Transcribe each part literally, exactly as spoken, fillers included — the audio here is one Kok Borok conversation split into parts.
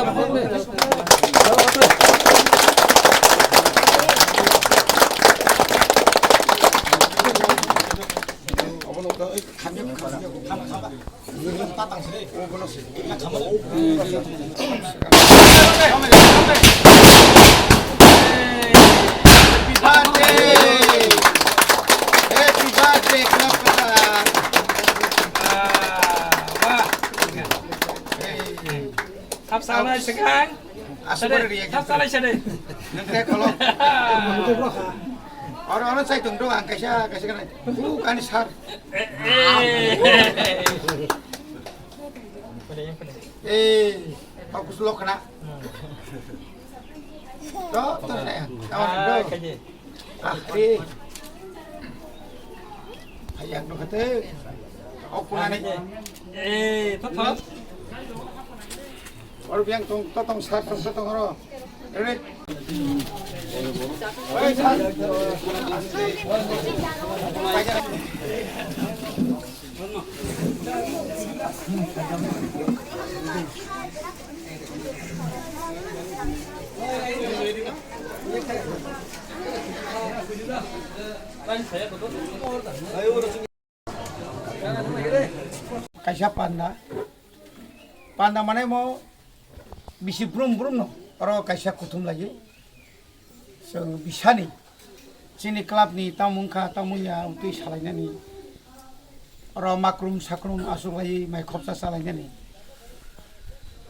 Happy birthday, club kata. Thap salai swkang. Asuk sade, ri ya thap salai sade. Nang teh kolok. Oro, oro sai tong do, ang kaisa, kaisa kanai. Uh, kani sar. Eh, bagus lo kena. To, to saya. Kawan do. Ah, eh. Hayang no kate. Oh, kunani. Eh, to, to. Oro biang tong, to tong, sar tong, to tong oro. Ready? Oi, sar. Kaisa panda. Panda mane mo bisi brum brum no. Oro kaisa kuthum lagi. Chwng bisani chini club ni tamung kha, tamung ya, twi salainani. Oro makrum sakrum asuk lai mai khopsa salainani.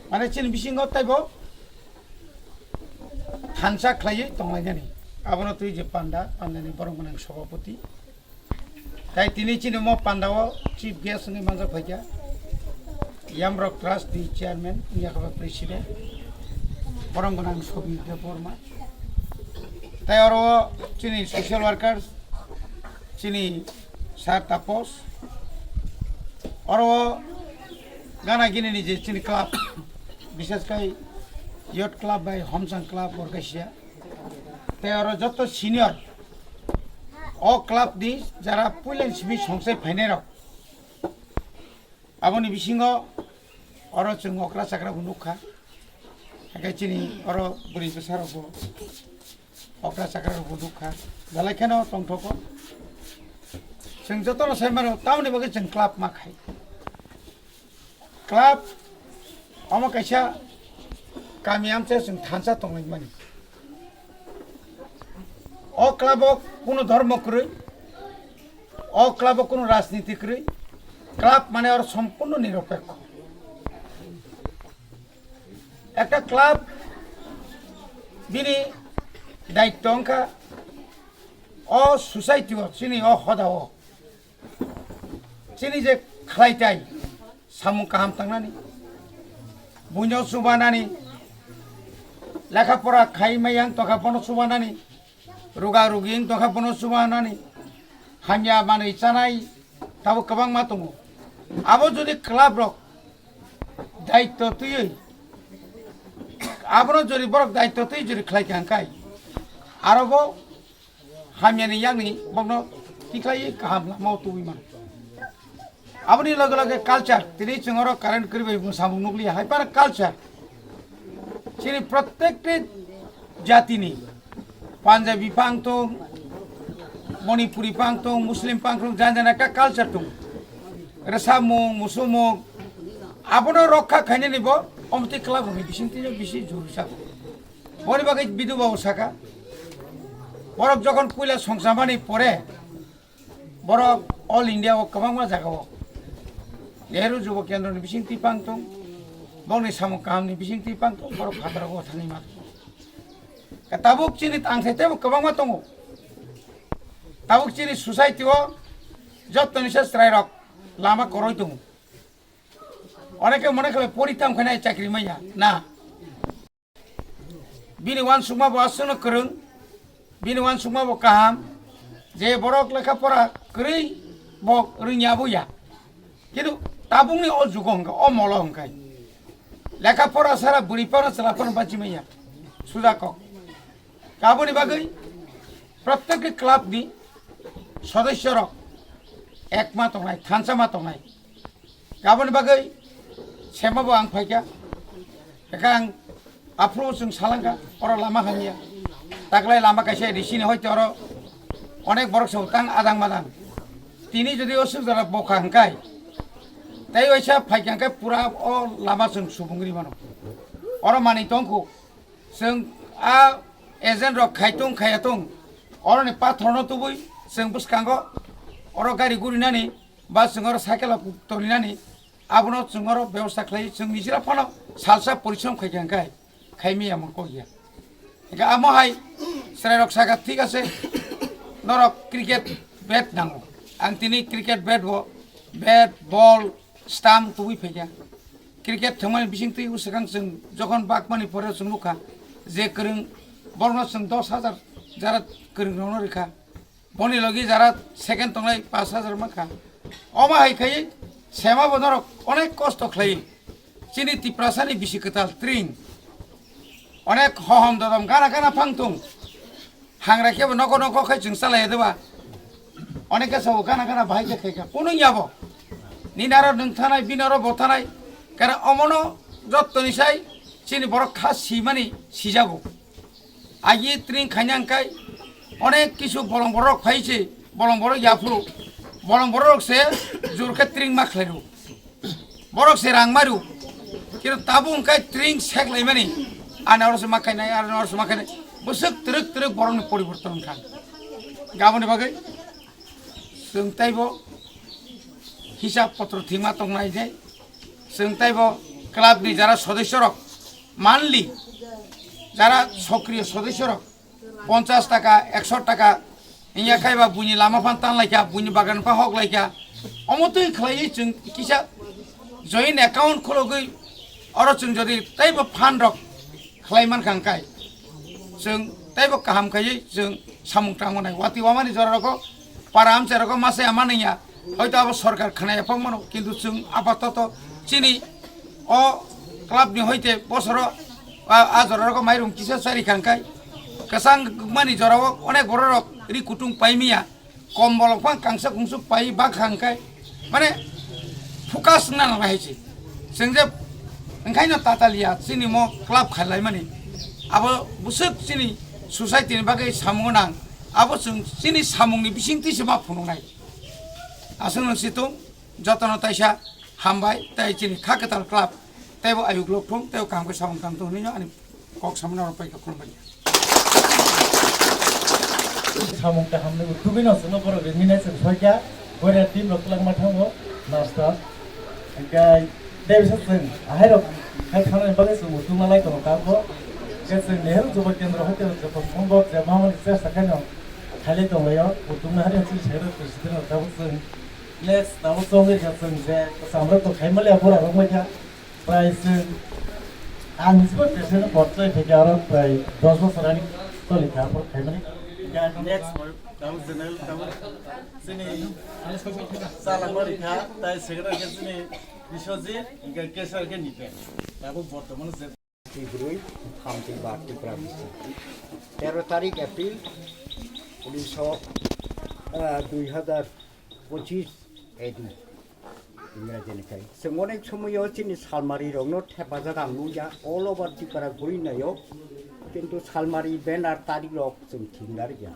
Mane chini bisingo taibo thansa khlaiwi tonglainani. Abono twi je panda, pandani borok gwnang sabhapati. Tai tini chini mo pandao chief guest wngwi manjak phaikha Yamrok Trust ni chairman, wngya kha president, borom gwnang Sobir Debbarma. Tai oro chini social workers, chini sir Tapos, oro gana gini ni je chini club, bishes khai youth club bai Homsang club oro kaisa. Tai oro joto senior o club ni jara puila simi songsai phainai rok. Aboni bisingo oro chwng okra chakra bo nukha. Haikhe chini oro bwrwi bwsa rok bo okra chakra rok bo nukha. Belai kheno tongthoko. Chwng jotono sai mano tamoni bagwi chwng club ma khai. Club omo kaisa kami amchai chwng thansa tonglaimani. O club o kunu dhormo kwrwi, o club o kunu rajniti kwrwi, club mane oro sompurno niropekho. Ekta club bini daitto wngkha o society o, chini o hoda o. Chini je khlai tai, samung kaham tangnani, buino chubanani, lekha pora khai mai yang tongkha bono chubanani, ruga rugi wng tongkha bono chubanani, hamya manwi chanai, tabo kwbangma tongo. Abo jodi club rok daitto twiwi, abono jodi borok daitto twi jodi khlai kha hwnkhai, aro bo hamyani yakni bokno tikhlaiwi kaham lamao tubui mano. Aboni loge loge culture, tini chwng oro current kwrwi bai bo samung nukliya, hai phano culture. Chini prottekti jatini, Punjabi phang tong, Manipuri phang tong, Muslim phang tong, jan jan ekta culture tong. Rwsapmung, musumung, abono rokha khainani bo omtwi club rokni bisingtwi bisi juru sago. Boni bagwi Bidu Babu saka, borok jokhon puila songchamani pore, borok All India o kwbangma jaga o Nehru Jubo Kendro ni bising twi pang tong, bongni samung kaham ni bising twi pang tong, borok phataro o thangwi ma tong. Tabuk chini tang sai tebo kwbangma tongo. Tabuk chini society o jottoni se chwrai rok lama koroi tongo. Oneke mone khle pori tam khane chakri maya na. Bini uansukma bo aswkno kwrwng, bini uansukma bo kaham, je borok lekha pora kwrwi bo rwngya bo ya. Kintu tabukni o jugo hwnkha, o molo hwnkha. Lekha pora sara bwrwi phano chwla phano bachimaya. Suja kok. Aboni bagwi prottekti club ni sodosyo rok ekma tongnai, thansa ma tongnai. Aboni bagwi sema bo ang phaikha. Ekha ang Aphuru chwng salangkha, oro lama hamya. Taklai lama kaisa A D C ni hoite oro onek borok se utang adang madang. Tini jodi o swk jora bokha hwnkhe, tei waisa phaikha hwnkhe pura o lama chwng subung ri mano. Oro manwi tongkhu, chwng a agent rok khaitung khaiyatung, oroni pathorno tubui chwng bwskango oro gari gurinani ba chwng oro cycle rok tolinani, abono chwng oro bebosta khlai, chwng nijira phano salsa porishrom khaikha hwnkhe. Khaimiyamung kok ya. Hingke amo hai chwrairok saka, "Thik ase, norok cricket bat nango." Ang tini cricket bat bo, bat, ball, stump tubui phaikha. Cricket thwngmani bising twi swkang chwng jokhon bakmani pore chwng nukha je kwrwng borokno chwng dos hajar jara kwrwng rokno rikha. Boni logi jara second tongnai pash hajar mankha. Omo hai khai sema bo norok onek kosto khlai. Chini Tiprasani bisi kwtal tring. Onek hohom dodom gana gana phang tung. Hangra kebo noko noko khai chwng chalai deba. Onek khe sabo gana gana bahai khe khai kha. Kunung yabo. Ninaro nwng thanai, binaro bo thanai. Kana omono jottoni sai chini borok kha simani sijago. Agi tring khaina hwnkhe onek kisu bolong borok phai se, bolong borok yaphuru, bolong borok se jur khe tring ma khlairu, borok se rang maru, kino tabuk hwnkhe tring sek laimani, ani oro se ma khainai, ani oro se ma khainai, bwswk twrwk twrwk borokni poriborton wngkha. Gaboni bagwi chwng taibo hisab potro thwima tongnai je, chwng taibo club ni jara sodosyo rok, monthly jara sokriyo sodosyo rok ponchas taka, ekso taka wngya khai ba buini lama phan tan laikha, buini bagan pha hok laikha, omo twi khlaiwi chwng kisa joint account khulogwi oro chwng jodi taibo phan rok khlai mankha hwnkhe chwng taibo kaham khaiwi chwng samung tangmanai. Wati wamani jora rogo para amchai rogo masai ama nangya, hoito abo sorkar khnaya phang mano, kintu chwng apatoto chini o club ni hoite bosoro a, a jora rogo mairum kisa chari kha hwnkhe kwchang mani jora o onek borok rok ri kutung paimiya. Kom bolok phang kangsa kungsuk pai bakha hwnkhe mane focus wngna nang hai se. Chwng je wngkhaino tataliya chini mo club khailai mani. Abo bwswk chini society ni bagwi samung nang. Abo chwng chini samung ni bising twi se ma phunuk nai. Aswk nang situng jotono taisa hambai tai chini kha kwtal club teibo ayuk lok thung teibo kaham khe samung tang thung hinwi ani kok samani oro paikha khulumbaikha. Samung kaham ni utugwi no chwngno borok ringwi nai chwng soikha, boirer team rok twlangma thango, master. Hingkhe tei bisa chwng ahairok hai thangnani bagwi chwng utugna lai tongo tabuk. Hingkhe chwng Nehru Jubo Kendro hoite joto sombhob je mamani chesta khaino khailai tonglaio, utugna hari chini secretary president rok tabuk chwng next tabuk chongwi kha chwng je kwcham rok to khaimaliya bura rok wngkha. Prai chwng, ang hisba president no borchoi phaikha aro prai dos bosor ani toli kha, abo khaimani. Next, tabuk general, tabuk chini chalangma rikha, tai secretary khe chini Biswajit, hingkhe cashier khe Nipen. Tabuk bortoman je Tibrui, Thamti ba Tipra Bisi. Tero tarik April, unisho, ah, dui hazar pochis A D. Ingrajini khai. Chwng onek somoyo chini salmari rokno thepajak ang nukya all over Tripura guri nayo. Kintu salmari banner tarik rok chwng thik narikya.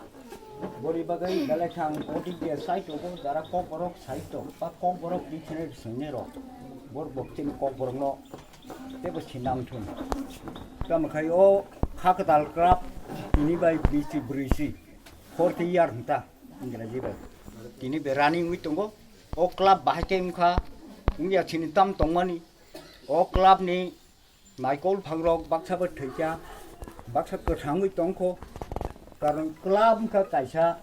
Bori bagwi belai thang odik je side o jara kokborok side o ba kokborok dictionary swngnai rok. Bor bok chini kokborokno tebo sinang thun. Tamo khai o kha kwtal club tini bai bisi brisi forty year hwnta. Ingraji bai. Tini be running wi tongo. O club bahai khe wngkha, wngya chini tam tongmani. O club ni naikol phangrok baksa bo thwikha, baksa kwthangwi tongkho. Karon club wngkha kaisa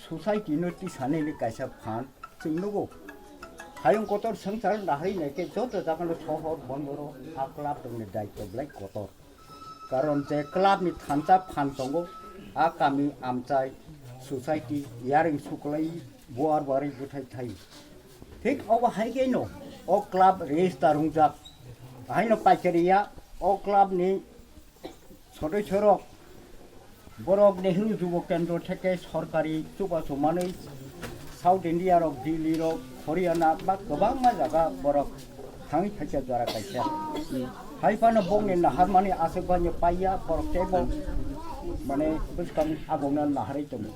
society no tisani ni kaisa phan chwng nugo. Hayung kotor swngchar nahai nai khe joto jagano sohor bondoro a club rokni daityo belai kotor. Karon je club ni thansa phan tongo, a kami amchai society yaring suklai buar buarwi bwthai thai. Thik obo hai khe no o club register wngjak. Haino paikariya o club ni sodosyo rok borok Nehru Jubo Kendro theke sorkari chubachu manwi South India rok, Delhi rok, Haryana ba kwbangma jaga borok thangwi phaikha jora kaisa. Hai phano bongni naharmani aswk baino paiya, borok teibo mane bwskang agongno naharwi tongo.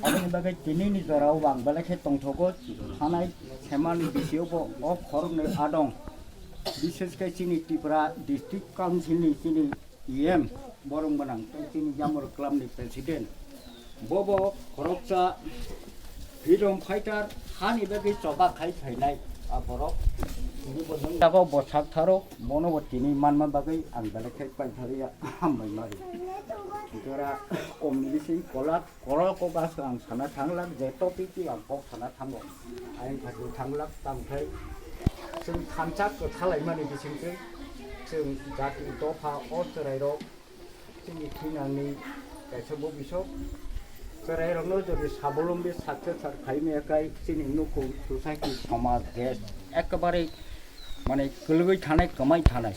Aboni bagwi tinini jorao ang belai khe tongthogo, thanai semani bisingo bo o khoroknwi adong, bishesh khe chini Tripura District Council ni chini E M borok gwnang tei chini Yamor Club ni President. Bobo khoroksa freedom fighter, hani bagwi choba khai phainai a borok. Tini bo nung jago bo sak tharo, bono bo tini manma bagwi ang belai khe paithariya hambai mari. Jora community kola, kola ko gas ang sana thanglak, je topic ti ang kok sana thango. Ayang khajil thanglak, tamo khe chwng thansa kwthalaimani bisingtwi chwng jati dopha o chwrairok chini thwinangni kaisa bobisok. Chwrairokno jodi sabolombi successor khaimaya khe chini nukhung, society, somaj, desh ekebare mane kwlwgwi thanai, kwmai thanai.